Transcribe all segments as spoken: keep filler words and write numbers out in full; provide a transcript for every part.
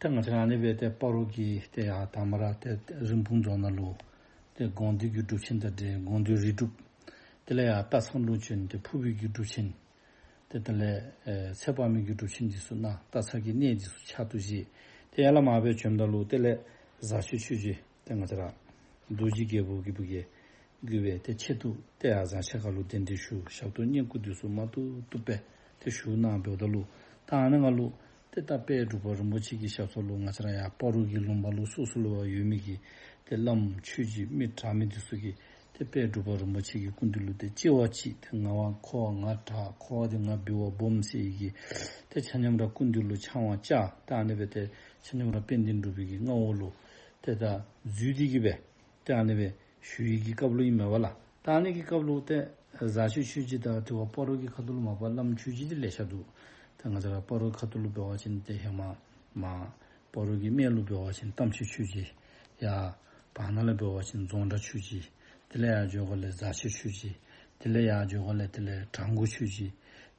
ཏེ་ང་བཅས་ར་ཨ་ནི་སྦེ་ཏེ་སྤ་རོ་གི་ཏེ་ཡར་དང་པ་ར་ཏེ་རིན་སྤུངས་རྫོང་ནང་ལུ་ཏེ་དགོངས་འདུས་ཀྱི་སྒྲུབ་ཆེན་དང་འབྲེལ་དགོངས་འདུས་རིལ་སྒྲུབ། དེ་ལས་ཡར་སྟག་ཚང་ལུ་བྱོན་ཏེ་ཕུར་བུའི་གི་སྒྲུབ་ཆེན། ཏེ་དེ་ལས་ཨེ་ཚེ་དཔག་མེད་ཀྱི་སྒྲུབ་ཆེན་འདི་ཚུ་གནང་། སྟག་ཚང་གི་གནས་འདི་ཚུ་ཕྱག་ཏུ་བཞེས། ཏེ་ཡར་ལས་མར་སྦེ་བྱོནམ་ད་ལུ་དེ་ལས་ཟར་ཆེན་ཆོས་རྗེ་ཏེ་ང་བཅས་ར་རྡོ་རྗེ་རྒྱལ་པོ་གི་བུ་གིས་གུས་པས་ཏེ་ཆེད་དུ་ཏེ་ཡར་ཟར་ཆེན་ཁ་ལུ་གདན་འདྲེན་ཞུ། ཞབས་ཏོག་བསྙེན་བཀུར་འདི་ཚུ་མ་ཐུབ་ཐུབ་སྦེ་ཏེ་ཞུ་གནང་འབདཝ་ད་ལུ་ད་ཨ་ནི་ནང་ལུ་ཏེ་ད་དཔལ་འབྲུག་པ་རིན་པོ་ཆེ་གི་ཞབས་ཏོག་ལུ་ང་བཅས་ར་ཡར་སྤ་རོ་གི་ལུང་པ་ལུ་སོ་སོ་ལུ་ཡོད་མི་གི་ཏེ་བླམ་ཆོས་རྗེ་མི་དྲག་མི་འདི་ཚུ་གིས་ཏེ་དཔལ་འབྲུག་པ་རིན་པོ་ཆེ་གི་སྐུ་མདུན་ལུ་ཏེ་ཅི་བ་ཅིག་ཏེ་ང་བ་ཁོ་བ་ང་དྲག་ཁོ་བ་འདི་ང་འབུལ་བ་སྦོམ་ཟེར་བའི་གི་ཏེ་ཆ་མཉམ་ར་སྐུ་མདུན་ལུ་ཕྱག་དབང་བཅར། ད་ཨ་ནི་སྦེ་ཏེ་ཆ་མཉམ་ར་དཔལ་ལྡན་འབྲུག་པའི་གི་མངའ་འོག་ལུ་ཏེ་ད་འཛུལ་ཏེ་གི་སྦེ་ཏེ་ཨ་ནི་སྦེ་ཞུ་བའི་གི་སྐབས་ལུ་ཨིན་མས་པ་ལགས། ད་ཨ་ནི་གི་སྐབས་ལུ་ཏེ་ཟར་ཆེན་ཆོས་རྗེ་དང་དེ་བ་སྤ་རོ་གི་ཁ་ཐུག་ལུ་མ་པ་བླམ་ཆོས་རྗེ་འདི་ལེ་ཤ་འདུག། ཏེ་ང་བཅས་ར་སྤ་རོ་ཁ་ཐུག་ལུ་འབད་བ་ཅིན་ཏེ་ཧེ་མ་མར་སྤ་རོ་གི་སྨད་ལུ་འབད་བ་ཅིན་གཏམ་ཆེན་ཆོས་རྗེ། ཡར་བར་ན་ལས་འབད་བ་ཅིན་རྫོང་བྲག་ཆོས་རྗེ། དེ་ལས་ཡར་འགྱོ་ག་ལས་ཟར་ཆེན་ཆོས་རྗེ། དེ་ལས་ཡར་འགྱོ་ག་ལས་དེ་ལས་བྲག་འགོ་ཆོས་རྗེ།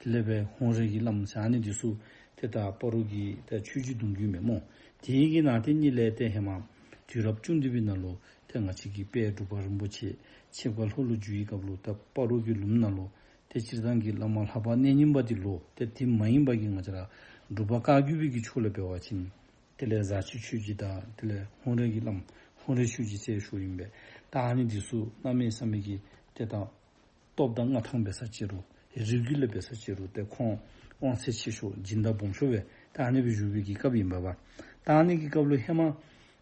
དེ་ལས་སྦེ་ཧཱུྃ་རལ་གྱི་བླམ་ཟེར་ཨ་ནི་འདི་ཚུ་ཏེ་ད་སྤ་རོ་གི་ད་ཆོས་རྗེ་གདུང་བརྒྱུད་མས་སྨོ། དེ་གི་ནང་དེ་གཉིས་ལས་ཏེ་ཧེ་མ་དུས་རབས་བཅུ་བདུན་པའི་ནང་ལུ་ཏེ་ང་བཅས་ཀྱི་དཔལ་འབྲུག་པ་རིན་པོ་ཆེ་ཆིབས་ཁ་ལྷོ་ལུ་བསྒྱུར་བའི་སྐབས་ལུ་ད་སྤ་རོ་གི་ལུངམ་ནང་ལུ་ཏེ་སྤྱིར་བཏང་གི་བླ་མ་ལྷ་པ་གནས་རྙིང་པ་འདི་ལུ་ཏེ་དེ་མ་ཡིན་པ་གི་ང་བཅས་ར་འབྲུག་པ་བཀའ་བརྒྱུད་པའི་གི་ཕྱོགས་ལས་འབད་བ་ཅིན་དེ་ལས་ཟར་ཆེན་ཆོས་རྗེ་དང་དེ་ལས་ཧཱུྃ་རལ་གྱི་བླམ་ཧཱུྃ་རལ་ཆོས་རྗེ་ཟེར་ཞུཝ་ཨིན་པས། ད་ཨ་ནི་འདི་ཚུ་གནམ་མེད་ས་མེད་ཀྱི་ཏེ་ད་སྟོབས་དང་མངའ་ཐང་འབད་ས་ཅིག་རུང་རིགས་རྒྱུད་ལས་འབད་ས་ཅིག་རུང་ཏེ་ཁོང་དབང་ཚད་ཆེ་ཤོས་སྦྱིན་བདག་སྦོམ་ཤོས་སྦེ་ད་ཨ་ནི་སྦེ་བཞུགས་པའི་གི་སྐབས་ཨིན་པས་པ། ད་ཨ་ནི་གི་སྐབས་ལུ་ཧེ་མ་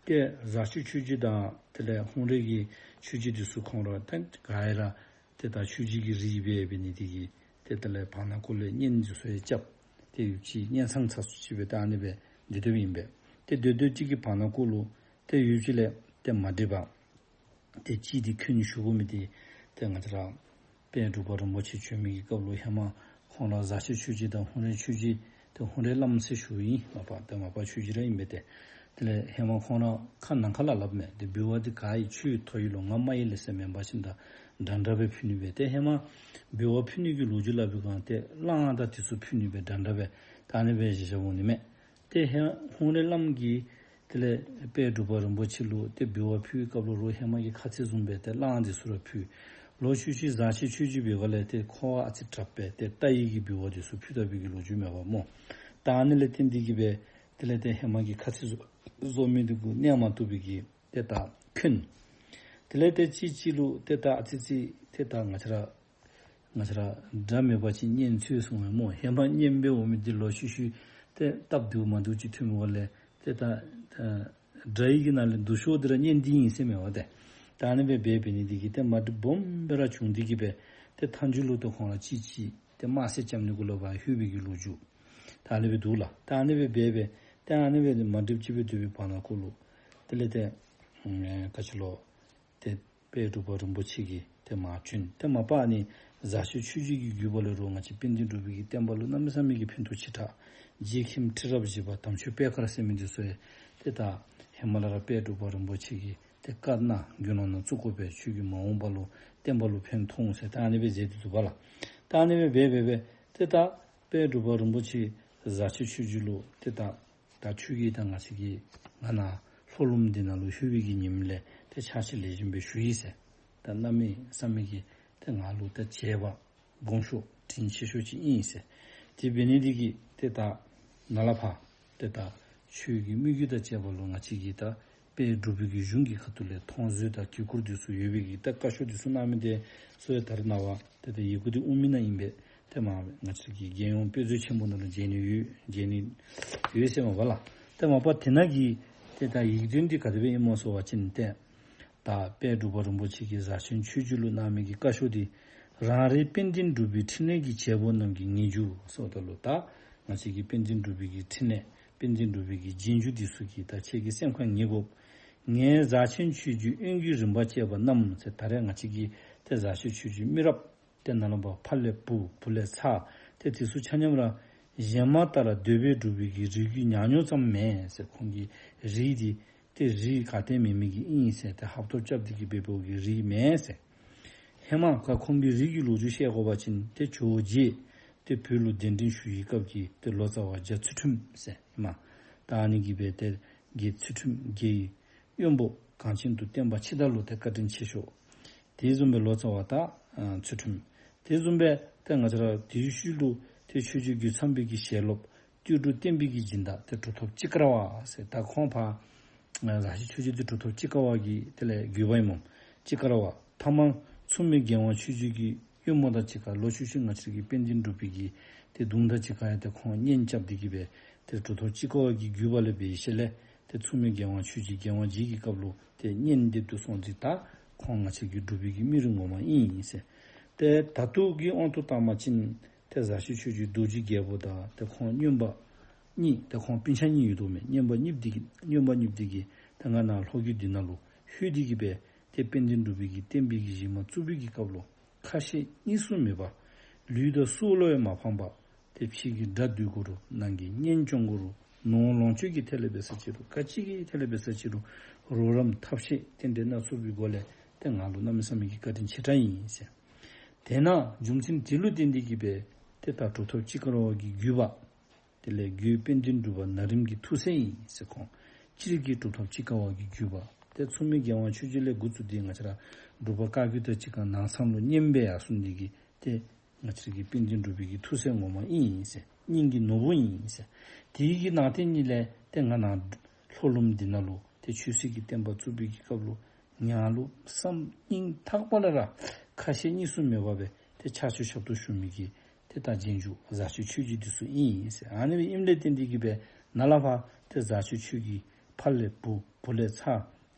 ཏེ་ཟར་ཆེན་ཆོས་རྗེ་དང་དེ་ལས་ཧཱུྃ་རལ་གྱི་ཆོས་རྗེ་འདི་ཚུ་ཁོང་ར་ཏེ་ག་ར་ཏེ་ད་ཆོས་རྗེ་གི་རིགས་སྦེ་འབད་ནི་དེ་གིས་ཏེ་དེ་ལས་བར་ན་ཁོ་ལས་གཉེན་འདི་ཚུ་ཡང་རྐྱབ། ཏེ་ཡུདཔ་ཅིག་གཉེན་ཚང་ཚ་སུ་ཅིག་སྦེ་ད་ཨ་ནི་སྦེ་སྡོད་སྡོདཔ་ཨིན་པས། ཏེ་སྡོད་སྡོད་ཅིག་གི་བར་ན་ཁོ་ལུ་ཏེ་ཡུདཔ་ཅིག་ལས་ཏེ་མ་འགྲིགས་པར་ཏེ་གཅིག་འདི་འཁོན་ཞུ་དགོ་མི་འདི་ཏེ་ང་བཅས་ར་དཔལ་འབྲུག་པ་རིན་པོ་ཆེ་བྱོན་མི་གི་སྐབས་ལུ་ཧེ་མ་ཁོང་ར་ཟར་ཆེན་ཆོས་རྗེ་དང་ཧཱུྃ་རལ་ཆོས་རྗེ་ཏེ་ཧཱུྃ་རལ་བླམ་ཟེར་ཞུཝ་ཨིན། མ་པ་ཏེ་མ་པ་ཆོས་རྗེ་ར་ཨིན་པས་ཏེ། དེ་ལས་ཧེ་མ་ཁོང་ར་ཁ་ནང་ཁ་ལས་སླབ་མས། ཏེ་འབུལ་བ་འདི་ག་ཡི་ཁྱོད་ཡི་ཐོབ་ཡི་ལོ་ང་མ་ཡི་ལེ་ཟེར་མེན་པ་ཅིན་ད་འདྲ་འདྲ་སྦེ་ཕུལ་ནི་སྦེ་ཏེ་ཧེ་མ་འབུལ་བ་ཕུལ་ནི་གི་ལོ་རྒྱུས་སླབ་པའི་སྒང་ཏེ་གླང་དང་དེ་ཚུ་ཕུལ་ནི་སྦེ་འདྲ་འདྲ་སྦེ་ད་ཨ་ནི་སྦེ་བཞེས་བཞགཔ་འོང་ནི་མས། ཏེ་ཧེ་ཧཱུྃ་རལ་བླམ་གིས་དེ་ལས་དཔལ་འབྲུག་པ་རིན་པོ་ཆེ་ལུ་ཏེ་འབུལ་བ་ཕུལ་བའི་སྐབས་ལུ་རོགས་ཧེ་མ་གི་ཁ་ཚིག་བཟུམ་སྦེ་ཏེ་གླང་དེ་ཚུ་ར་ཕུལ། ལོག་ཤུལ་ཤུལ་ཟར་ཆེན་ཆོས་རྗེ་འབད་བ་ལས་ཏེ་ཁོ་བ་ཨ་ཙི་དྲག་པས། ཏེ་རྟ་ཡི་གི་འབུལ་བ་དེ་ཚུ་ཕུལ་ད་པའི་གི་ལོ་རྒྱུས་མས་པ་སྨོ། ད་ཨ་ནི་ལས་བརྟེན་ཏེ་གི་སྦེ་དེ་ལས་ཏེ་ཧེ་མ་གི་ཁ་ཚིག་བཟོ་བཟོ་མི་འདི་གུ་གནས་མ་བཏུབ་པའི་གི་ཏེ་ད་འཁོན། དེ་ལས་ཏེ་གཅིག་གཅིག་ལུ་ཏེ་ད་ཨ་ཙི་ཙི་ཏེ་ད་ང་བཅས་ར་ང་བཅས་ར་དགྲ་མེད་པ་ཅིན་གཉེན་འཚོལ་གསུངམ་མས་སྨོ། ཧེ་མ་གཉེན་སྦེ་འོང་མི་འདི་ལོག་ཤུལ་ཤུལ་ཏེ་སྟབས་བདེཝ་མ་བདེཝ་ཅིག་ཐོན་མི་འོང་ལས་ཏེ་ད་ད་དགྲ་ཡི་གི་ནང་ལས་སྡུག་ཤོས་འདི་ར་གཉེན་འདི་ཨིན་ཟེར་མས་པ་ཏེ། ད་ཨ་ནི་སྦེ་འབད་འབད་ནི་འདི་གིས་ཏེ་མ་འགྲིགསཔ་སྦོམ་སྦེ་ར་བྱུང་སྟེ་གི་སྦེ་ཏེ་མཐའ་མཇུག་ལུ་ཏེ་ཁོང་ར་གཅིག་གཅིག་ཏེ་དམར་གསོད་རྐྱབ་ནི་གུ་ལུ་ཕར་ལྷོད་པའི་གི་ལོ་རྒྱུས་ད་ཨ་ནི་སྦེ་འདུག་ལགས། ད་ཨ་ནི་སྦེ་འབད་འབད་ཏེ་ཨ་ནི་སྦེ་མ་འགྲིགསཔ་ཅིག་སྦེ་སྡོད་པའི་བར་ན་ཁོ་ལུ་དེ་ལས་ཏེ་ཨེ་ག་ཅི་ལོ་ཏེ་དཔལ་འབྲུག་པ་རིན་པོ་ཆེ་གིས་ཏེ་མར་བྱོན། ཏེ་མ་པ་ཨ་ནི་ཟར་ཆེན་ཆོས་རྗེ་གི་བརྒྱུད་པ་ལས་རོགས་ང་བཅས་དཔལ་ལྡན་འབྲུག་པའི་གི་བསྟན་པ་ལུ་གནམ་མེད་ས་མེད་ཀྱི་ཕན་ཐོགས་ཆེ་དྲགས། རྗེ་མཁན་ཁྲི་རབས་བཞི་པ་དམ་ཆོས་པད་དཀར་ཟེར་མི་འདི་ཚུ་ཡང་ཏེ་ད་ཧེ་མ་ལས་ར་དཔལ་འབྲུག་པ་རིན་པོ་ཆེ་གིས་ཏེ་བཀའ་གནང་དགེ་སློང་ནང་བཙུགས་དགོ་པས། ཁྱོད་ཀྱིས་མ་འོངས་པ་ལུ་བསྟན་པ་ལུ་ཕན་ཐོགས་འོང་ཟེར་ད་ཨ་ནི་སྦེ་མཛད་དེ་འདུག་པ་ལགས། ད་ཨ་ནི་སྦེ་འབད་འབད་འབད་ཏེ་ད་དཔལ་འབྲུག་པ་རིན་པོ་ཆེ་ཟར་ཆེན་ཆོས་རྗེ་ལུ་ཏེ་ད་ད་ཁྱོད་ཀྱིས་ད་ང་བཅས་ཀྱི་ང་ནཱ་ལྷོ་ལུངམ་འདི་ནང་ལུ་ལྷོད་པའི་གི་ཉིནམ་ལས་ཏེ་ཕྱག་ཕྱི་ལེགས་ཤོམ་སྦེ་ཞུ་ཡི་ཟེར། ད་གནམ་མེད་ས་མེད་ཀྱི་ཏེ་ང་ལུ་ད་བྱས་པ་སྦོམ་ཤོས་དྲིན་ཆེ་ཤོས་ཅིག་ཨིན་ཟེར། དེ་འབད་ནི་འདི་གིས་ཏེ་ད་ནཱ་ལས་ཕར་ཏེ་ད་ཁྱོད་ཀྱི་མི་བརྒྱུད་དང་བཅས་པ་ལུ་ང་བཅས་ཀྱིས་ད་དཔལ་འབྲུག་པའི་གི་གཞུང་གི་ཁ་ཐུག་ལས་མཐོང་བཟོ་དང་གི་སྐོར་འདི་ཚུ་ཡོད་པའི་གི་ད་བཀའ་ཤོག་འདི་ཚུ་གནང་མི་འདི་ཚུ་ཡང་ད་རེས་ནངས་པ་ཏེ་ད་ཡི་གུ་འདི་དབུ་མའི་ནང་ཨིན་པས། ཏེ་མར་ང་བཅས་ཀྱི་རྒྱལ་ཡོངས་དཔེ་མཛོད་ཆེན་པོ་ནང་ལུ་མཇལ་ནི་ཡོད་མཇལ་ནི་ཡོད་ཟེར་མས་པ་ལགས། ཏེ་མ་པ་དེ་ནང་གི་ཏེ་ད་ཡིག་དོན་འདི་ག་དེ་སྦེ་ཨིན་མས་ཟེར་བ་ཅིན་ཏེ་ད་དཔལ་འབྲུག་པ་རིན་པོ་ཆེ་གིས་ཟར་ཆེན་ཆོས་རྗེ་ལུ་གནང་མི་གི་བཀའ་ཤོག་འདི་རང་རེའི་དཔལ་ལྡན་འབྲུག་པའི་ཕྲིན་ལས་ཀྱི་བྱེད་པོ་རྣམས་ཀྱི་ངེས་འབྱུང་ཟེརཝ་ད་ལུ་ད་ང་བཅས་ཀྱི་དཔལ་ལྡན་འབྲུག་པའི་གི་ཕྲིན་ལས་དཔལ་ལྡན་འབྲུག་པའི་གི་རྗེས་འཇུག་འདི་ཚུ་གིས་ད་ཁྱེད་ཀྱི་སེམས་ཁར་ངེས་དགོ། ངའི་ཟར་ཆེན་ཆོས་རྗེ་དབོན་གྱི་རིམ་པ་བཅས་པ་རྣམས་ཟེར་ད་རེས་ང་བཅས་ཀྱི་ཏེ་ཟར་ཆེན་ཆོས་རྗེ་མི་རབས་ཏེ་ནཱ་ལུ་ཕར་ཕ་ལས་བུ་བུ་ལས་ཚ་ཏེ་དེ་ཚུ་ཆ་མཉམ་ར་གཞན་མ་ལྟར་འདོད་པས་སྒྲུབ་པའི་གི་རིགས་རྒྱུད་ཉག་ཉོག་ཙམ་མེན་ཟེར། ཁོང་གི་རིགས་འདི་ཏེ་རིགས་ག་ཏེ་མེད་མི་གི་ཨིན་ཟེར། ཏེ་ཧབ་ཐོབ་རྐྱབ་སྟེ་གི་འབད་བའི་གི་རིགས་མེན་ཟེར། ཧེ་མ་ཁ་ཁོང་གི་རིགས་ཀྱི་ལོ་རྒྱུས་བཤད་དགོ་པ་ཅིན་ཏེ་ཇོ་བོ་རྗེ་ཏེ་བོད་ལུ་གདན་འདྲེན་ཞུ་བའི་སྐབས་ཀྱི་ཏེ་ལོ་ཙཱ་བ་རྒྱ་ཚུལ་ཁྲིམས་ཟེར་ཧེ་མ་ ད་ཨ་ནི་གིས་སྦེ་ཏེ་རྒྱལ་ཚུལ་ཁྲིམས་རྒྱལ་བའི་དབོན་པོ་གངས་ཅན་དུ་བསྟན་པ་ཕྱི་དར་ལུ་ཏེ་བཀའ་དྲིན་ཆེ་ཤོས། དེ་བཟུམ་སྦེ་ལོ་ཙཱ་བ་ད་ཚུལ་ཁྲིམས། དེ་བཟུམ་སྦེ་ཏེ་ང་བཅས་ར་དེའི་ཤུལ་ལུ་ཏེ་ཆོས་རྗེ་རྒོད་ཚང་པའི་གི་ཞལ་སློབ་སྟོད་འབྲུག་བསྟན་པའི་གི་སྦྱིན་བདག་ཏེ་གྲུབ་ཐོབ་སྤྱིལ་དཀར་བ་ཟེར། ད་ཁོང་ཕར་ཨ་ཟར་ཆེན་ཆོས་རྗེ་འདི་གྲུབ་ཐོབ་སྤྱིལ་དཀར་བ་གི་དེ་ལས་བརྒྱུད་པ་ཨིན་མས། སྤྱིལ་དཀར་བ། ཐ་མ་མཚུངས་མེད་རྒྱལ་དབང་ཆོས་རྗེ་གི་དབོན་མོ་དང་གཅིག་ཁར་ལོ་ཤུལ་ཤུལ་ང་བཅས་ཀྱི་དཔལ་ལྡན་འབྲུག་པའི་གི་ཏེ་གདུང་དང་གཅིག་ཁར་ཡང་ཏེ་ཁོང་གཉེན་རྐྱབ་སྟེ་གི་སྦེ་ཏེ་གྲུབ་ཐོབ་སྤྱིལ་དཀར་བ་གི་བརྒྱུད་པ་ལས་འབད་ཞིནམ་ལས་ཏེ་མཚུངས་མེད་རྒྱལ་དབང་ཆོས་རྗེ་རྒྱལ་དབང་རྗེ་གི་སྐབས་ལུ་ཏེ་གཉེན་འདི་ཏེ་སོང་སྟེ་ད་ཁོང་ང་བཅས་ཀྱི་འབྲུག་པའི་གི་མི་རིགས་ངོ་མ་ཨིན་ཟེར། ཏེ་ད་ལྟོ་གི་དབང་དུ་བཏང་པ་ཅིན་ཏེ་ཟར་ཆེན་ཆོས་རྗེ་རྡོ་རྗེ་རྒྱལ་པོ་དང་ཏེ་ཁོང་སྨྱོན་པ་གཉིས་ཏེ་ཁོང་སྤུན་ཆ་གཉིས་ཡོད་དོ་མས། སྨྱོན་པ་གཉིས་འདི་གིས་སྨྱོན་པ་གཉིས་འདི་གིས་ཏེ་ང་ནཱ་ལྷོ་རྒྱུད་འདི་ནང་ལུ་ལྷོད་དེ་གི་སྦེ་ཏེ་དཔལ་ལྡན་འབྲུག་པའི་གི་བསྟན་པའི་གི་གཞི་མ་བཙུགས་པའི་གི་སྐབས་ལུ་ཁ་ཞེ་གཉིས་སུ་མེད་པ། ལུས་དང་སྲོག་ལུ་ཡང་མ་ཕངས་པ། ཏེ་ཕྱི་གི་དགྲ་འདུལ་དགོ་རུང་ནང་གི་གཉེན་སྐྱོང་དགོ་རུང་ནོར་ལོངས་སྤྱོད་ཀྱི་ཐད་ལས་འབད་ས་ཅི་རུང་ག་ཅི་གི་ཐད་ལས་འབད་ས་ཅི་རུང་རོགས་རམ་ཐབས་ཤེས་རྟེན་འབྲེལ་སྣ་ཚོགས་པའི་སྒོ་ལས་ཏེ་ང་ལུ་གནམ་མེད་ས་མེད་ཀྱི་བཀའ་དྲིན་ཆེ་དྲགས་ཨིན་ཟེར། དེས་ན་རྒྱུ་མཚན་དེ་ལུ་བརྟེན་ཏེ་གི་སྦེ་ཏེ་ད་གྲུབ་ཐོབ་སྤྱིལ་དཀར་བ་གི་བརྒྱུད་པ། དེ་ལས་རྒོད་དཔལ་ལྡན་འབྲུག་པ་ན་རིམ་གྱི་ཐུགས་སྲས་ཨིན་ཟེར། ཁོང་སྤྱིར་གྱི་གྲུབ་ཐོབ་སྤྱིལ་དཀར་བ་གི་བརྒྱུད་པ། ཏེ་མཚུངས་མེད་རྒྱལ་དབང་ཆོས་རྗེ་ལས་འགོ་བཙུགས་ཏེ་ང་བཅས་ར་འབྲུག་པ་བཀའ་བརྒྱུད་དང་གཅིག་ཁར་ནང་ཚང་ལུ་གཉེན་སྦེ་ཡར་སོང་སྟེ་གི་ཏེ་ང་བཅས་ཀྱི་དཔལ་ལྡན་འབྲུག་པའི་གི་ཐུགས་སྲས་ངོ་མ་ཨིན་ཟེར། སྙིང་གི་ནོར་བུ་ཨིན་ཟེར། དེའི་གི་ནང་དེ་ཉིད་ལས་ཏེ་ང་ནཱ་ལྷོ་ལུངམ་འདི་ནང་ལུ་ཏེ་ཆོས་སྲིད་ཀྱི་བསྟན་པ་བཙུགས་པའི་གི་སྐབས་ལུ་ང་ལུ་བསམ་སྙིང་ཐག་པ་ལས་ར་ཁ་ཞེ་གཉིས་སུ་མེད་པ་སྦེ་ཏེ་ཕྱག་ཕྱི་ཞབས་ཏོག་ཞུ་མི་གི་ཏེ་ད་རྗེས་འཇུག་ཟར་ཆེན་ཆོས་རྗེ་འདི་ཚུ་ཨིན་ཟེར། ཨ་ནི་སྦེ་ཨིནམ་ལས་བརྟེན་ཏེ་གི་སྦེ་ནཱ་ལས་ཕར་ཏེ་ཟར་ཆེན་ཆོས་རྗེ་ཕ་ལས་བུ་བུ་ལས་ཚ་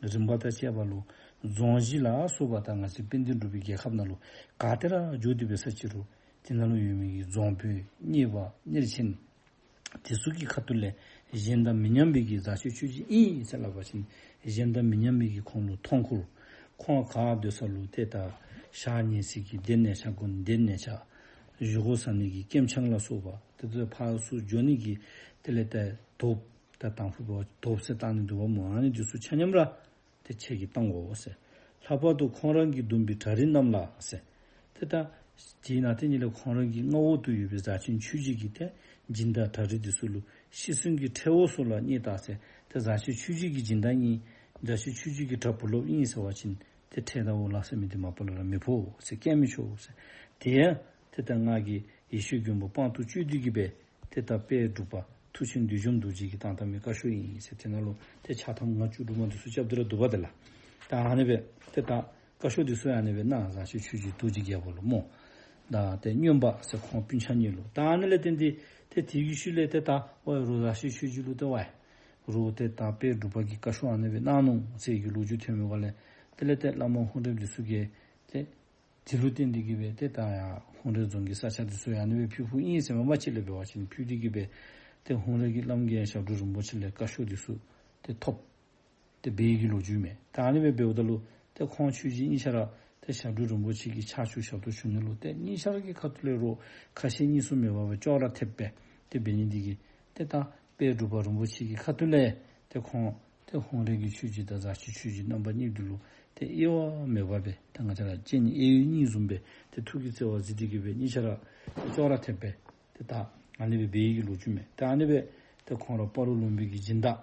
རིམ་པ་དང་བཅས་པ་ལུ་རྫོང་གཞིས་ལ་སོགས་པ་ད་ང་བཅས་དཔལ་ལྡན་འབྲུག་པའི་རྒྱལ་ཁབ་ནང་ལུ་ག་ཏེ་ར་འགྱོ་སྟེ་འབད་ས་ཅི་རུང་དེ་ནང་ལུ་ཡོད་མི་གི་རྫོང་དཔོན་གཉེར་པ་གཉེར་ཆེན་དེ་ཚུ་གི་ཁ་ཐུག་ལས་གཞན་དང་མི་མཉམ་པའི་གི་ཟར་ཆེན་ཆོས་རྗེ་ཨིན་ཟེར་སླབ་པ་ཅིན་གཞན་དང་མི་མཉམ་པའི་གི་ཁོང་ལུ་མཐོང་བཀུར། ཁོང་ག་སྡོད་ས་ལུ་ཏེ་ད་ཞག་ཉལ་ས་གི་སྡེར་ནས་ཆ་དགོན་སྡེར་ནས་ཆ་བཞེས་སྒོ་ཟ་ནི་གི་སྐྱེམས་ཆང་ལ་སོགས་པ་ཏེ་ཏེ་ཕར་ཚུར་འགྱོ་ནི་གི་དེ་ལས་ཏེ་དོབ་ད་དང་ཕུ་བ་དོབ་ཟེར་བཏང་ནི་འདུག་པ་སྨོ། ཨ་ནི་འདི་ཚུ་ཆ་མཉམ་ར་ཏེ་ཁྱེད་ཀྱིས་བཏང་དགོ་ཟེར། ལྷག་པར་དུ་ཁོང་རང་གིས་བརྡུངས་པའི་གྲྭ་རིགས་རྣམས་ལ་ཟེར། ཏེ་ད་དེ་ནང་དེ་ཉིད་ལས་ཁོང་རང་གི་མངའ་འོག་ཏུ་ཡོད་པའི་ཟར་ཆེན་ཆོས་རྗེ་གི་ཏེ་སྦྱིན་བདག་གྲྭ་རིགས་འདི་ཚུ་ལུ་ཤི་གསོན་གྱི་ཁྲལ་འུ་ཚུ་ལ་གནང་ད་ཟེར། ཏེ་ཟར་ཆེན་ཆོས་རྗེ་གི་སྦྱིན་བདག་ཨིན། ཟར་ཆེན་ཆོས་རྗེ་གི་གྲྭ་བུ་སློབ་ཨིན་ཟེར་བ་ཅིན་ཏེ་ཁྲལ་དང་འུ་ལག་ཟེར་མི་འདི་མ་པ་ལས་ར་མི་ཕོག་ཟེར། བཀལ་མི་ཆོག་ཟེར། དེ་ཡང་ཏེ་ད་ང་གིས་ཡེ་ཤེས་མགོན་པོ་དཔང་དུ་བཅོལ་ཏེ་གི་སྦེ་ཏེ་ད་དཔལ་འབྲུག་པ་མཐུ་ཆེན་བདུད་འཇོམས་རྡོ་རྗེ་གིས་བཏང་བཏང་མི་བཀའ་ཤོག་ཨིན་ཟེར། དེ་ནང་ལུ་ཏེ་ཕྱག་ཐམ་ང་བཅུ་དྲུག་མ་འདི་ཚུ་རྐྱབ་སྟེ་ར་འདུག་པ། དེ་ལས་ད་ཨ་ནི་སྦེ་ཏེ་ད་བཀའ་ཤོག་འདི་ཚུ་ཨ་ནི་སྦེ་གནང་ཟར་ཆེན་ཆོས་རྗེ་རྡོ་རྗེ་རྒྱལ་པོ་ལུ་སྨོ། ད་ཏེ་སྨྱོན་པ་ཟེར་ཁོང་སྤུན་ཆ་གཉིས་ལུ། ད་ཨ་ནི་ལས་བརྟེན་ཏེ་ཏེ་དེ་གི་ཤུལ་ལས་ཏེ་ད་འོ་རུང་ཟར་ཆེན་ཆོས་རྗེ་ལུ་ཏེ་ཝའི་རུང་ཏེ་ད་དཔལ་འབྲུག་པ་གིས་བཀའ་ཤོག་ཨ་ནི་སྦེ་གནང་ནུག་ཟེར་གྱི་ལོ་རྒྱུས་ཐོན་མི་བ་ལས་དེ་ལས་ཏེ་བླ་མ་ཧཱུྃ་རལཔ་འདི་ཚུ་གིས་ཏེ་དེ་ལུ་བརྟེན་ཏེ་གི་སྦེ་ཏེ་ད་ཡར་ཧཱུྃ་རལ་རྫོང་གི་ས་ཆ་འདི་ཚུ་ཡང་ཨ་ནི་སྦེ་ཕུལ་ཕུལཝ་ཨིན་ཟེར་མས། མ་གཅིག་ལས་འབད་བ་ཅིན་ཕུལ་ཏེ་གི་སྦེ་ཏེ་ཧཱུྃ་རལ་གྱི་བླམ་གིས་ཡང་ཞབས་དྲུང་རིན་པོ་ཆེ་ལས་བཀའ་ཤོག་འདི་ཚུ་ཏེ་ཐོབ་སྟེ་འབད་ཡི་གི་ལོ་རྒྱུས་མས། ད་ཨ་ནི་སྦེ་འབདཝ་ད་ལུ་ཏེ་ཁོང་ཆོས་རྗེ་གཉིས་ཆ་ར་ཏེ་ཞབས་དྲུང་རིན་པོ་ཆེ་གི་ཕྱག་ཕྱི་ཞབས་ཏོག་ཞུ་ནི་ལུ་ཏེ་གཉིས་ཆ་ར་གི་ཁ་ཐུག་ལས་རུང་ཁ་ཞེ་གཉིས་སུ་མེད་པ་སྦེ་ཅོག་ར་འཐདཔ་སྦེ་ཏེ་འབད་ནི་འདི་གིས་ཏེ་ད་དཔལ་འབྲུག་པ་རིན་པོ་ཆེ་གི་ཁ་ཐུག་ལས་ཏེ་ཁོང་ཏེ་ཧཱུྃ་རལ་གྱི་ཆོས་རྗེ་དང་ཟར་ཆེན་ཆོས་རྗེ་རྣམ་པ་གཉིས་འདི་ལུ་ཏེ་དབྱེ་བ་མེད་པ་སྦེ་ཏེ་ང་བཅས་ར་སྤྱན་གཉིས་གཡས་གཡོན་གཉིས་བཟུམ་སྦེ་ཏེ་ཐུགས་ཀྱི་བརྩེ་བ་གཟིགས་ཏེ་གི་སྦེ་གཉིས་ཆ་ར་ཏེ་ཅོག་ར་འཐདཔ་སྦེ་ཏེ་ད་ཨ་ནི་སྦེ་འབད་ཡི་གི་ལོ་རྒྱུས་མས། ཏེ་ཨ་ནི་སྦེ་ཏེ་ཁོང་ར་སྤ་རོ་ལུང་པའི་གི་སྦྱིན་བདག་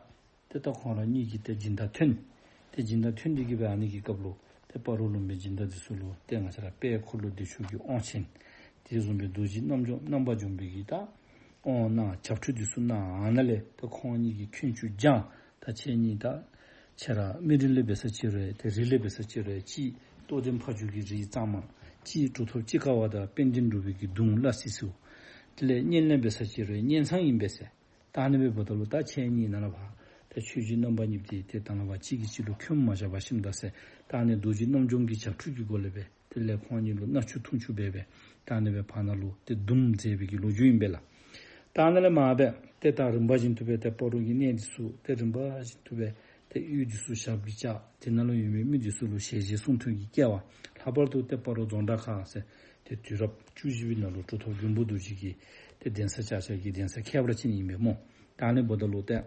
ཏེ་ད་ཁོང་ར་གཉིས་ཀྱིས་ཏེ་སྦྱིན་བདག་ཐོན། ཏེ་སྦྱིན་བདག་ཐོན་ཏེ་གི་སྦེ་ཨ་ནི་གི་སྐབས་ལུ་ཏེ་སྤ་རོ་ལུང་པའི་སྦྱིན་བདག་འདི་ཚུ་ལུ་ཏེ་ང་བཅས་ར་དཔལ་འཁོར་ལོ་བདེ་མཆོག་གི་དབང་ཆེན། དེ་བཟུམ་སྦེ་རྡོ་རྗེ་རྣམ་འཇོམས་རྣམ་པར་འཇོམས་པའི་གི་ད་དབང་གནང་བྱབས་ཁྲུས་འདི་ཚུ་གནང་། ཨ་ནཱ་ལས་ཏེ་ཁོང་གཉིས་ཀྱིས་འཁོན་ཆུ་སྦྱངས། ད་ཁྱེད་གཉིས་ད་ཁྱེད་ར་མི་རིགས་ལས་འབད་ས་ཅི་རུང་ཏེ་རིགས་ལས་འབད་ས་ཅི་རུང་གཅིག་རྟོགས་ལྡན་ཕ་ཇོ་གི་རིགས་གཙང་མ། གཅིག་གྲུབ་ཐོབ་སྤྱིལ་དཀར་བ་དང་དཔལ་ལྡན་འབྲུག་པའི་གི་གདུང་ལ་སྲིད་ཚུ། དེ་ལས་གཉེན་ལས་འབད་ས་ཅི་རུང་གཉེན་ཚང་ཨིན་པས་ཟེར། ད་ཨ་ནི་སྦེ་འབདཝ་ད་ལུ་ད་ཁྱེད་གཉིས་ནཱ་ལས་ཕར་ད་ཆོས་རྗེ་རྣམ་པ་གཉིས་འདི་ཏེ་ད་ནཱ་ལས་ཕར་གཅིག་གིས་གཅིག་ལུ་འཁོན་མ་བཞག་པར་ཞིནམ་ད་ཟེར། ད་ཨ་ནི་རྡོ་རྗེ་རྣམ་འཇོམས་ཀྱི་བྱབས་ཁྲུས་ཀྱི་སྒོ་ལས་སྦེ་དེ་ལས་ཁོང་གཉིས་ལུ་མནའ་ཆུ་འཐུང་ཆུ་འབད་སྦེ་ད་ཨ་ནི་སྦེ་ཕར་ནཱ་ལུ་ཏེ་འདུམ་མཛད་པའི་གི་ལོ་རྒྱུས་ཨིན་པས་ལགས། ད་ཨ་ནཱ་ལས་མར་སྦེ་ཏེ་ད་རིམ་པ་བཞིན་དུ་སྦེ་ཏེ་སྤ་རོ་གི་གནས་འདི་ཚུ་ཏེ་རིམ་པ་བཞིན་དུ་སྦེ་ཏེ་གཡུས་འདི་ཚུ་ཞབས་ཀྱིས་བཅགས། དེ་ནང་ལུ་ཡོད་མི་མི་འདི་ཚུ་ལུ་ཞལ་མཇལ་གསུང་ཐོས་ཀྱི་སྐལ་བ། ལྷག་པར་དུ་ཏེ་སྤ་རོ་རྫོང་བྲག་ཁ་ཟེར་ཏེ་དུས་རབས་བཅུ་བཞི་པའི་ནང་ལུ་གྲུབ་ཐོབ་མགོན་པོ་རྡོ་རྗེ་གི་ཏེ་གདན་ས་བཅགས་བཅགས་ཀྱི་གདན་ས་ཁྱད་པར་ཅན་ཨིན་པས་སྨོ། ད་ཨ་ནི་འབདཝ་ད་ལུ་ཏེ་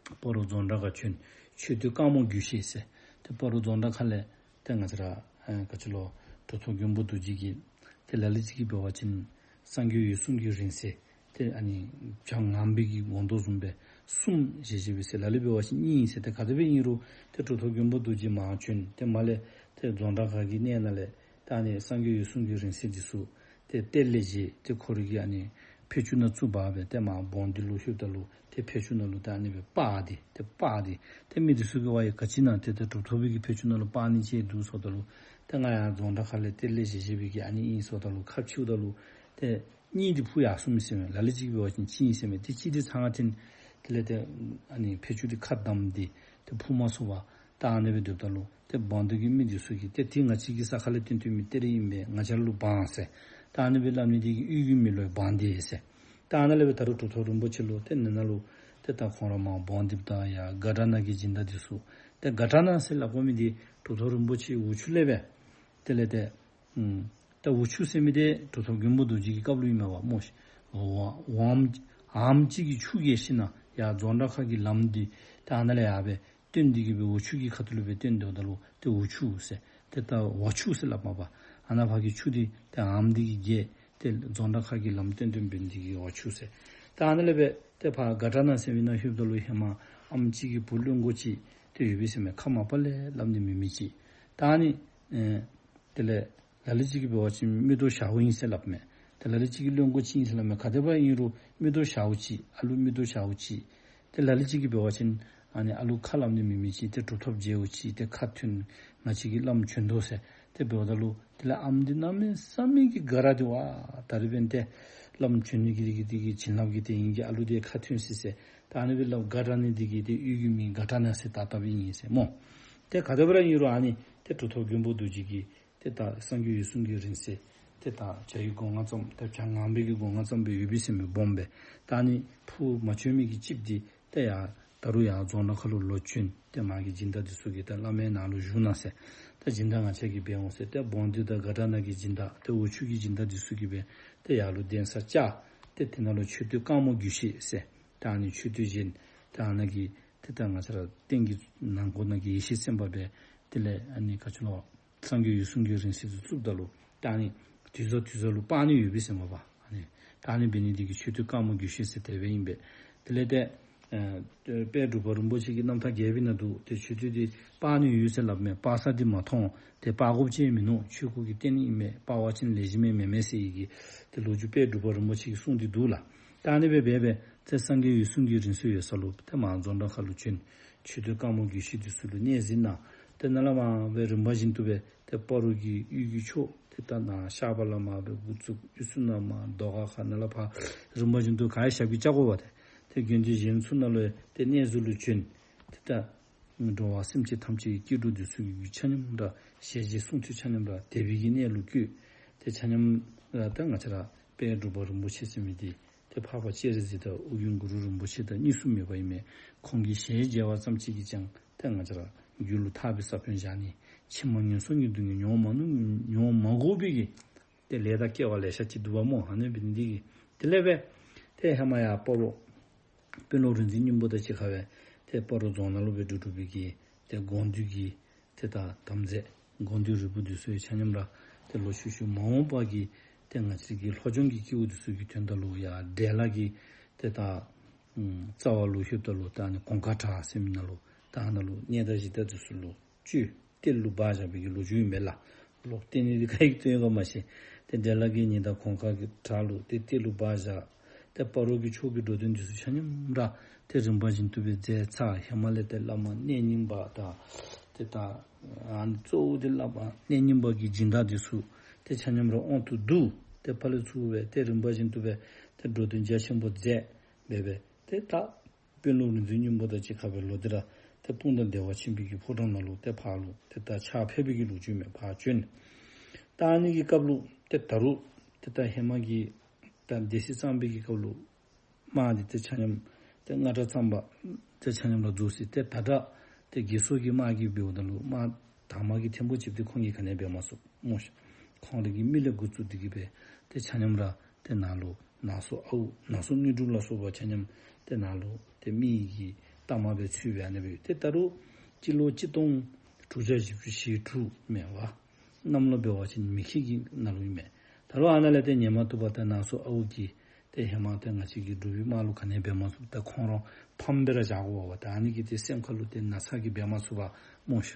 སྤ་རོ་རྫོང་བྲག་ཁ་བྱོན། མཆོད་རྟེན་དཀར་མོ་རྒྱུད་བཤད་ཟེར་ཏེ་སྤ་རོ་རྫོང་བྲག་ཁ་ལས་ཏེ་ང་བཅས་ར་ཨ་ག་ཅི་ལོ་གྲུབ་ཐོབ་མགོན་པོ་རྡོ་རྗེ་གིས་ཏེ་ལ་ལུ་ཅིག་གིས་འབད་བ་ཅིན་སངས་རྒྱས་འོད་སྲུང་གི་རིང་བསྲེལ་ཏེ་ཨ་ནི་བྱ་ངང་པའི་གི་སྒོང་རྡོག་བཟུམ་སྦེ་ གསུམ་བཞེས་བཞེས་པས་ཟེར། ལ་ལུ་འབད་བ་ཅིན་གཉིས་ཟེར། ཏེ་ག་དེ་སྦེ་ཨིན་རུང་ཏེ་གྲུབ་ཐོབ་མགོན་པོ་རྡོ་རྗེ་མར་བྱོན། ཏེ་མར་ལས་ཏེ་རྫོང་བྲག་མཁར་གྱི་གནས་ནང་ལས་ད་ཨ་ནི་སངས་རྒྱས་འོད་སྲུང་གི་རིང་བསྲེལ་འདི་ཚུ་ཏེ་གཏེར་ལས་བཞེས། ཏེ་ཁོ་རའི་གི་ཨ་ནི་ཕད་ཅུང་ནང་བཙུགས་པར་སྦེ་ཏེ་མར་བང་འདི་ལུ་ལྷོདཔ་ད་ལུ་ཏེ་ཕད་ཅུང་ནང་ལུ་ཏེ་ཨ་ནི་སྦེ་སྤར་ཏེ་ཏེ་སྤར་ཏེ་ཏེ་མི་འདི་ཚུ་གིས་ཝའི་ག་ཅི་ཨིན་ན་ཏེ་ཏེ་གྲུབ་ཐོབ་པའི་གི་ཕད་ཅུང་ནང་ལུ་སྤར་ནི་ཅིག་འདུག་ཟེརཝ་ད་ལུ་ཏེ་ང་ཡར་རྫོང་བྲག་མཁར་ལས་གཏེར་ལས་བཞེས་བཞེས་པའི་གི་ཨ་ནི་ཨིན་ཟེརཝ་ད་ལུ་ཁ་ཕྱེཝ་ད་ལུ་ཏེ་གཉིས་འདི་འཕུར་ཡར་སོང་མི་ཟེར་མས། ལ་ལུ་ཅིག་གིས་འབད་བ་ཅིན་གཅིག་ཨིན་ཟེར་མས། ཏེ་གཅིག་འདི་ཚང་ང་འཐེན། དེ་ལས་ཏེ་ཨ་ནི་ཕད་ཅུང་འདི་ཁ་བསྡམས་ཏེ་ཏེ་འཕུར་མ་ཚུགས་པར་ད་ཨ་ནི་སྦེ་སྡོདཔ་ད་ལུ་ཏེ་བང་མདོག་གི་མི་འདི་ཚུ་གིས་ཏེ་འདི་ང་བཅས་ཀྱི་ས་ཁ་ལས་བཏོན་བཏོན་མི་གཏེར་ཨིན་པས། ང་བཅས་ལུ་འབག་ཟེར་ད་ཨ་ནི་སྦེ་སླབ་ནི་འདི་གིས་གཡུས་ཀྱི་མི་ལུ་འབག་སྟེ་ཟེར། ད་ཨ་ནཱ་ལས་སྦེ་ད་རུང་གྲུབ་ཐོབ་རིན་པོ་ཆེ་ལུ་ཏེ་ནཱ་ནཱ་ལུ་ཏེ་ད་ཁོང་ར་མར་བང་འདི་ད་ཡར་དགའ་བྲག་ནང་གི་སྦྱིན་བདག་འདི་ཚུ་ཏེ་དགའ་བྲག་ནང་ཟེར་སླབ་དགོ་མི་འདི་གྲུབ་ཐོབ་རིན་པོ་ཆེ་འོག་ཆུ་ལས་སྦེ་དེ་ལས་ཏེ་ཨུམ། ད་འོག་ཆུ་ཟེར་མི་འདི་གྲུབ་ཐོབ་མགོན་པོ་རྡོ་རྗེ་གི་སྐབས་ལུ་ཨིན་མས་པ་སྨོ་ཤིག། ཝ་ཝམ་ཨམ་ཅིག་གི་ཆུ་གི་ཤིང་ནང་ཡར་རྫོང་བྲག་མཁར་གྱི་ལམ་འདི་ད་ཨ་ནཱ་ལས་ཡར་སྦེ་བཏོན་ཏེ་གི་སྦེ་འོག་ཆུ་གི་ཁ་ཐུག་ལུ་སྦེ་བཏོན་ཏེ་འོངམ་ད་ལུ་ཏེ་འོག་ཆུ་ཟེར། ཏེ་ད་ཝ་ཆུ་ཟེར་སླབ་མས་པ། ཨ་ནཱ་ཕར་གྱི་ཆུ་འདི་ཏེ་ཨམ་འདི་གིས་བརྒལ། ཏེ་རྫོང་བྲག་མཁར་གྱི་ལམ་བཏོན་བཏོན་འབད་ནི་འདི་གིས་ཝ་ཆུ་ཟེར། ད་ཨ་ནཱ་ལས་སྦེ་ཏེ་ཕར་དགའ་བྲག་ནང་ཟེར་མི་ནང་ལྷོདཔ་ད་ལུ་ཧེ་མ་ཨམ་ཅིག་གི་བུ་བློན་པོ་ཅིག་ཏེ་ཡོད་པས་ཟེར་མས། ཁ་མ་པ་ལས་སླབ་ནི་མེད་མི་ཅིག། ད་ཨ་ནི་ཨེ་དེ་ལས་ལ་ལུ་ཅིག་གིས་འབད་བ་ཅིན་མིག་ཏོ་ཞརཝ་ཨིན་ཟེར་སླབ་མས། ཏེ་ལ་ལུ་ཅིག་གིས་བློན་པོ་ཅིག་ཨིན་ཟེར་སླབ་མས། ག་དེ་སྦེ་ཨིན་རུང་མིག་ཏོ་ཞརཝ་ཅིག། ཨ་ལུ་མིག་ཏོ་ཞརཝ་ཅིག། ཏེ་ལ་ལུ་ཅིག་གིས་འབད་བ་ཅིན་ཨ་ནི་ཨ་ལུ་ཁ་སླབ་ནི་མེད་མི་ཅིག། ཏེ་གྲུབ་ཐོབ་མཇལཝ་ཅིག། ཏེ་ཁ་ཐོན་ང་བཅས་ཀྱི་བླམ་བྱོན་དོ་ཟེར། ཏེ་འབདཝ་ད་ལུ་དེ་ལས་ཨམ་འདི་གནམ་མེད་ས་མེད་ཀྱི་དགའ་ར་འདི་ཝ་ད་རིས་འབདན་ཏེ་བླམ་བྱོན་ནི་གི་འདི་གི་འདི་གི་བྱིན་རླབས་ཀྱིས་ཏེ་ངེ་གི་ཨ་ལུ་འདི་ཁ་ཐོན་ཅི་ཟེར། ད་ཨ་ནི་སྦེ་སླབ་དགའ་དྲགས་ནི་འདི་གིས་ཏེ་གཡུས་ཀྱི་མིང་དགའ་དྲགས་ནགས་ཟེར་བཏགས་བཏགསཔ་ཨིན་ཟེར་སྨོ། ཏེ་ག་དེ་སྦེ་ར་ཨིན་རུང་ཨ་ནི་ཏེ་གྲུབ་ཐོབ་མགོན་པོ་རྡོ་རྗེ་གི་ཏེ་ད་སངས་རྒྱས་འོད་སྲུང་གི་རིང་བསྲེལ་ཏེ་ད་བྱ་ཡི་སྒོ་ང་ཙམ་ཏེ་བྱ་ངང་པའི་གི་སྒོ་ང་ཙམ་སྦེ་ཡོད་པས་ཟེར་མས་སྦོམ་སྦེ། ད་ཨ་ནི་འཕུར་མ་བྱོན་མི་གི་ཅིག་འདི་ཏེ་ཡར་ད་རུང་ཡར་རྫོང་ནང་ཁ་ལུ་ལོག་བྱོན། ཏེ་མ་གི་སྦྱིན་བདག་འདི་ཚུ་གིས་ད་བླ་མའི་ནང་ལུ་བཞུགས་གནང་ཟེར། ད་སྦྱིན་བདག་ང་བཅས་ཀྱིས་འབད་འོང་ཟེར། ཏེ་བང་མདོག་དང་དགའ་དྲགས་ནགས་ཀྱི་སྦྱིན་བདག་ཏེ་འོག་ཆུ་གི་སྦྱིན་བདག་འདི་ཚུ་གིས་སྦེ་ཏེ་ཡར་ལུ་གདན་ས་བཅགས། ཏེ་དེ་ནང་ལུ་མཆོད་རྟེན་དཀར་མོ་རྒྱུད་བཤད་ཟེར་ད་ཨ་ནི་མཆོད་རྟེན་བཞེངས། ད་ཨ་ནཱ་གི་ཏེ་ད་ང་བཅས་ར་རྟེན་གྱི་ནང་ཁོག་ནང་གི་ཡེ་ཤེས་སེམས་དཔའ་སྦེ་དེ་ལས་ཨ་ནི་ག་ཅི་ལོ་སངས་རྒྱས་འོད་སྲུང་གི་རིང་བསྲེལ་འདི་བཙུགསཔ་ད་ལུ་ད་ཨ་ནི་དུས་ཚོད་དུས་ཚོད་ལུ་སྤར་ནི་ཡོད་པས་ཟེར་མས་པ། ཨ་ནི་ད་ཨ་ནི་འབད་ནི་འདི་གིས་མཆོད་རྟེན་དཀར་མོ་རྒྱུད་བཤད་ཟེར་དེ་སྦེ་ཨིན་པས། དེ་ལས་ཏེ་ཨེ་དཔལ་འབྲུག་པ་རིན་པོ་ཆེ་གི་རྣམ་ཐར་རྒྱས་པའི་ནང་དུ་ཏེ་མཆོད་རྟེན་འདི་སྤར་ནི་ཡོད་ཟེར་སླབ་མས། སྤར་ས་འདི་མ་མཐོང་། ཏེ་སྤར་དགོཔ་ཅིག་མིན་ནུག། ཆོས་སྐུ་གི་རྟེན་ཨིན་མས། སྤར་བ་ཅིན་ལེགས་ཤོམ་མེན་མས་ཟེར་བའི་གི་ཏེ་ལོ་རྒྱུས་དཔལ་འབྲུག་པ་རིན་པོ་ཆེ་གིས་གསུངས་ཏེ་འདུག་ལགས། ད་ཨ་ནི་སྦེ་འབད་སྦེ་ཏེ་སངས་རྒྱས་འོད་སྲུང་གི་རིང་བསྲེལ་ཡོད་ས་ལུ་ཏེ་མར་རྫོང་བྲག་ཁ་ལུ་བྱོན། མཆོད་རྟེན་དཀར་མོ་རྒྱུད་བཤད་འདི་ཚུ་ལུ་གནས་གཟིགས་གནང་། ཏེ་ནཱ་ལས་མར་སྦེ་རིམ་པ་བཞིན་དུ་སྦེ་ཏེ་སྤ་རོ་གི་གཡུས་ཀྱི་ཕྱོགས་ཏེ་ད་ནཱ་ཤར་པ་ལས་མར་སྦེ་འགོ་བཙུགས་གཡུ་སུ་ན་མར་རྡོ་ཁ་ཁ་ནཱ་ལས་ཕར་རིམ་པ་བཞིན་དུ་ག་ར་ཞབས་ཀྱིས་བཅགས་དགོ་པ་ཏེ། ཏེ་དགེ་འདུན་གཞན་ཚུ་ནང་ལུ་ཏེ་གནས་གཟིགས་ལུ་བྱོན། ཏེ་ད་འགྲོ་བ་སེམས་ཅན་ཐམས་ཅད་ཀྱི་སྐྱེ་འགྲོ་འདི་ཚུ་གི་རྒྱུད་ཆ་མཉམ་ར་ཞལ་མཇལ་གསུང་ཐོས་ཆ་མཉམ་ར་དད་པའི་གི་གནས་ལུ་བཀོད། ཏེ་ཆ་མཉམ་ར་ད་ང་བཅས་ར་དཔལ་འབྲུག་པ་རིན་པོ་ཆེ་ཟེར་མི་འདི་ཏེ་འཕགས་པ་སྤྱན་རས་གཟིགས་དང་ཨོ་རྒྱན་གུ་རུ་རིན་པོ་ཆེ་དང་གཉིས་སུ་མེད་པ་ཨིན་མས། ཁོང་གི་ཞལ་མཇལ་བ་ཙམ་ཅིག་གིས་ཀྱང་ཏེ་ང་བཅས་ར་རྒྱུད་ལུ་ཐར་པའི་ས་བོན་བཞག་ནི། ཕྱི་མ་ངན་སོང་གི་སྡུག་བསྔལ་མྱོང་མ་མྱོང་མ་དགོ་པའི་གི་ཏེ་ལས་དང་སྐལ་བ་ལེ་ཤ་ཅིག་འདུག་པ་སྨོ། ཨ་ནི་འབད་ནི་འདི་གིས་དེ་ལས་སྦེ་ཏེ་ཧེ་མ་ཡར་སྤ་རོ་དཔོན་སློབ་རིག་འཛིན་སྙིང་པོ་དང་གཅིག་ཁར་སྦེ་ཏེ་སྤ་རོ་རྫོང་ནང་ལུ་སྦེ་འགྲོ་འགྲོ་བའི་གི་ཏེ་དགོངས་འདུས་ཀྱི་ཏེ་ད་དམ་རྫས་དགོངས་འདུས་རིལ་བུ་འདི་ཚུ་ཡང་ཆ་མཉམ་ར་ཏེ་ལོག་ཤུལ་ཤུལ་མ་འོངས་པ་གི་ཏེ་ང་བཅས་ཀྱི་ལྷོ་ལྗོངས་ཀྱི་སྐྱེ་བོ་འདི་ཚུ་གི་དོན་དག་ལུ་ཡར་འབྲས་ལ་གི་ཏེ་ད་ཨམ་རྩ་བ་ལུ་ལྷོདཔ་ད་ལུ་ད་ཨ་ནི་གོང་ཁ་བྲག་ཟེར་མི་ནང་ལུ་ད་ཨ་ནཱ་ལུ་གནས་བདག་གཞི་བདག་འདི་ཚུ་ལུ་བཅོལ། གཏེར་ལུ་སྦ་བཞག་པའི་གི་ལོ་རྒྱུས་ཨིན་མས་ལགས། ལོག་བསྟན་ནི་འདི་ག་གིས་བསྟན་ཡོད་ག་མ་ཤེས། ཏེ་འབྲས་ལ་གི་ཉི་ཟླ་གོང་ཁ་གི་བྲག་ལུ་ཏེ་གཏེར་ལུ་སྦ་བཞག། ཏེ་སྤ་རོ་གི་ཕྱོགས་ཀྱི་འགྲོ་དོན་འདི་ཚུ་ཆ་མཉམ་ར་ཏེ་རིམ་པ་བཞིན་དུ་སྦེ་མཛད་ཚར། ཧེ་མ་ལས་ཏེ་བླ་མ་གནས་རྙིང་པ་དང་ཏེ་ད་ཨ་ནི་གཙོ་བོ་འདི་བླ་མ་གནས་རྙིང་པ་གི་སྦྱིན་བདག་འདི་ཚུ་ཏེ་ཆ་མཉམ་ར་དབང་དུ་བསྡུ། ཏེ་ཕར་ལས་ཚུར་སྦེ་ཏེ་རིམ་པ་བཞིན་དུ་སྦེ་ཏེ་འགྲོ་དོན་རྒྱ་ཆེན་པོ་མཛད་སྦེ་སྦེ་ཏེ་ད་དཔོན་སློབ་རིག་འཛིན་སྙིང་པོ་དང་གཅིག་ཁར་སྦེ་ལོག་སྟེ་ར་ཏེ་སྤུངས་ཐང་བདེ་བ་ཆེན་པོའི་གི་ཕོ་བྲང་ནང་ལུ་ཏེ་ཕར་ལུ་ཏེ་ད་ཕྱག་ཕེབས་པའི་གི་ལོ་རྒྱུས་མས། ཕར་བྱོན། ད་ཨ་ནི་གི་སྐབས་ལུ་ཏེ་ད་རུང་ཏེ་ད་ཧེ་མ་གི་ད་སྡེ་སྲིད་གཙང་པའི་གི་སྐབས་ལུ་དམག་འདི་ཏེ་ཆ་མཉམ་ཏེ་སྔ་དྲགས་གཙང་པ་ཏེ་ཆ་མཉམ་ར་རྫོགས་ཅི། ཏེ་ད་དྲགས་ཏེ་དགེ་སོག་གི་དམག་གིས་འབདཝ་ད་ལུ་དམག་དང་དམག་གི་ཐེངས་པོ་གཅིག་འདི་ཁོང་གིས་ག་ནི་འབད་མ་ཚུགས་སྨོ་ཤིག། ཁོང་རའི་གི་མི་ལས་འགོ་བཙུགས་ཏེ་གི་སྦེ་ཏེ་ཆ་མཉམ་ར་ཏེ་ནཱ་ལུ་ནང་སོ་ཨའུ་ནང་སོ་དངོས་གྲུབ་ལ་སོགས་པ་ཆ་མཉམ་ཏེ་ནཱ་ལུ་ཏེ་མི་གི་གཏའ་མ་སྦེ་ཚུད་སྦེ་ཨ་ནི་སྦེ་ཏེ་ད་རུང་སྤྱི་ལོ་གཅིག་སྟོང་དྲུག་བརྒྱ་བཞི་བཅུ་ཞེ་དྲུག་མས་པ། གནམ་ལོ་འབད་བ་ཅིན་མེ་ཁྱི་གི་ནང་ལུ་ཨིན་མས། ད་རུང་ཨ་ནཱ་ལས་ཏེ་ཉན་མ་བཏུབ་པར་ཏེ་ནང་སོ་ཨའུ་གིས་ ཏེ་ཧེ་མ་ཏེ་ང་བཅས་ཀྱིས་འབྲུག་པའི་དམག་ལུ་ག་ནི་འབད་མ་ཚུགས། ད་ཁོང་ར་ཕམ་སྦེ་ར་བཞག་དགོ་པས། ད་ཨ་ནི་གིས་ཏེ་སེམས་ཁ་ལུ་ཏེ་ན་ཚ་གིས་འབད་མ་ཚུགས་པར་སྨོ་ཤིག།